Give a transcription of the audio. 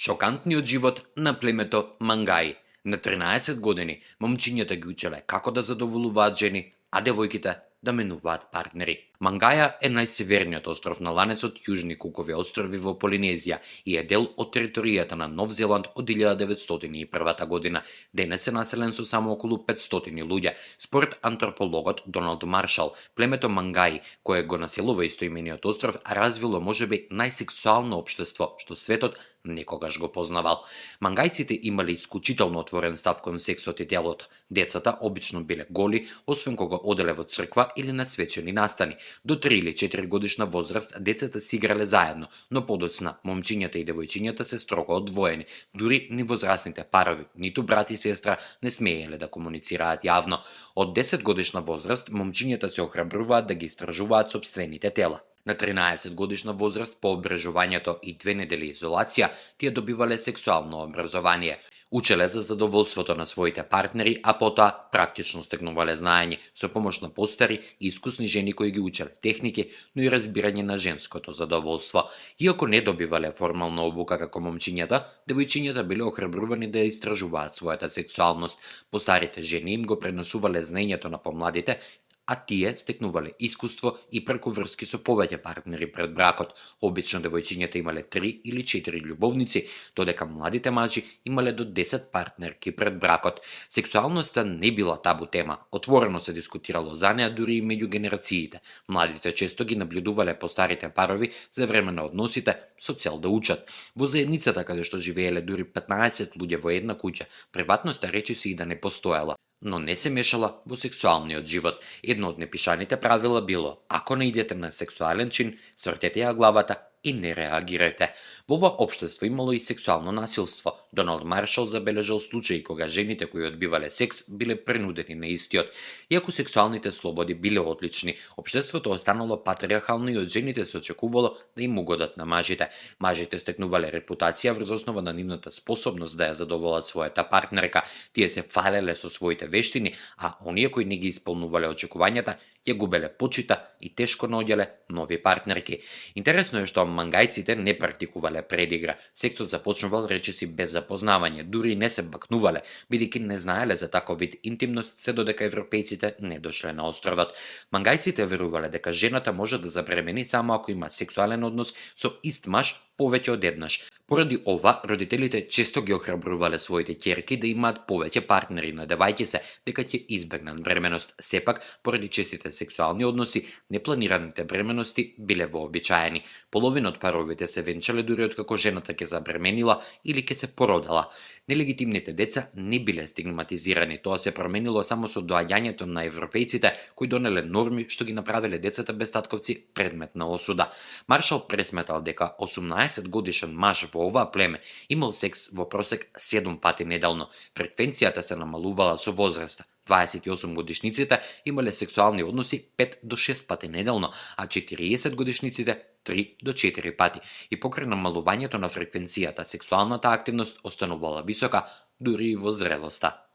Шокантниот живот на племето Мангаи. На 13 години момчињата ги учеле како да задоволуваат жени, а девојките да менуваат партнери. Мангаја е најсеверниот остров на ланецот Јужни Кукови острови во Полинезија и е дел од територијата на Нов Зеланд од 1901 година. Денес е населен со само околу 500 луѓе. Според антропологот Доналд Маршал, племето Мангаи, кое го населува истоимениот остров, развило можеби најсексуално општество што светот некогаш го познавал. Мангајците имале исклучително отворен став кон сексот и телото. Децата обично биле голи, освен кога оделе во црква или на свечени настани. До 3 или 4 годишна возраст децата си играле заедно, но подоцна момчињата и девојчињата се строго одвоени. Дури ни возрастните парови, ниту брат и сестра, не смееле да комуницираат јавно. Од 10 годишна возраст момчињата се охрабруваат да ги истражуваат сопствените тела. На 13 годишна возраст, по обрежувањето и 2 недели изолација, тие добивале сексуално образование. Учеле за задоволството на своите партнери, а потоа практично стекнувале знаење со помош на постари и искусни жени кои ги учеле техники, но и разбирање на женското задоволство. Иако не добивале формална обука како момчињата, девојчињата биле охрабрувани да истражуваат својата сексуалност. Постарите жени им го пренесувале знаењето на помладите, а тие стекнувале искуство и преку врски со повеќе партнери пред бракот. Обично девојчињата имале 3 или 4 љубовници, додека младите мажи имале до 10 партнерки пред бракот. Сексуалноста не била табу тема, отворено се дискутирало за неа дури и меѓу генерациите. Младите често ги наблюдувале постарите парови за време на односите со цел да учат. Во заедницата каде што живееле дури 15 луѓе во една куќа, приватноста речиси и да не постоела, но не се мешала во сексуалниот живот. Едно од непишаните правила било: ако не идете на сексуален чин, свртете ја главата и не реагирате. Во ова општество имало и сексуално насилство. Доналд Маршал забележал случаи кога жените кои одбивале секс биле принудени на истиот. Иако сексуалните слободи биле одлични, општеството останало патриархално и од жените се очекувало да им угодат на мажите. Мажите стекнувале репутација врз основа на нивната способност да ја задоволат својата партнерка. Тие се фалеле со своите вештини, а оние кои не ги исполнувале очекувањата ја губеле почита и тешко наоѓале нови партнерки. Интересно е што мангајците не практикувале предигра. Сексот започнувал речиси без запознавање, дури не се бакнувале, бидејќи не знаеле за таков вид интимност се додека европејците не дошле на островот. Мангајците верувале дека жената може да забремени само ако има сексуален однос со ист маж повеќе од еднаш. Поради ова, родителите често ги охрабрувале своите ќерки да имаат повеќе партнери, надевајќи се дека ќе избегнат бременост. Сепак, поради честите сексуални односи, непланираните бременности биле вообичаени. Половина од паровите се венчале дури откако жената ќе забременила или ќе се породела. Нелегитимните деца не биле стигматизирани, тоа се променило само со доаѓањето на европејците кои донеле норми што ги направиле децата без татковци предмет на осуда. Маршал пресметал дека 18 годишен маж во оваа племе имал секс во просек 7 пати неделно. Фреквенцијата се намалувала со возраста. 28 годишниците имале сексуални односи 5 до 6 пати неделно, а 40 годишниците 3 до 4 пати. И покрај намалувањето на фреквенцијата, сексуалната активност останувала висока дури и во зрелоста.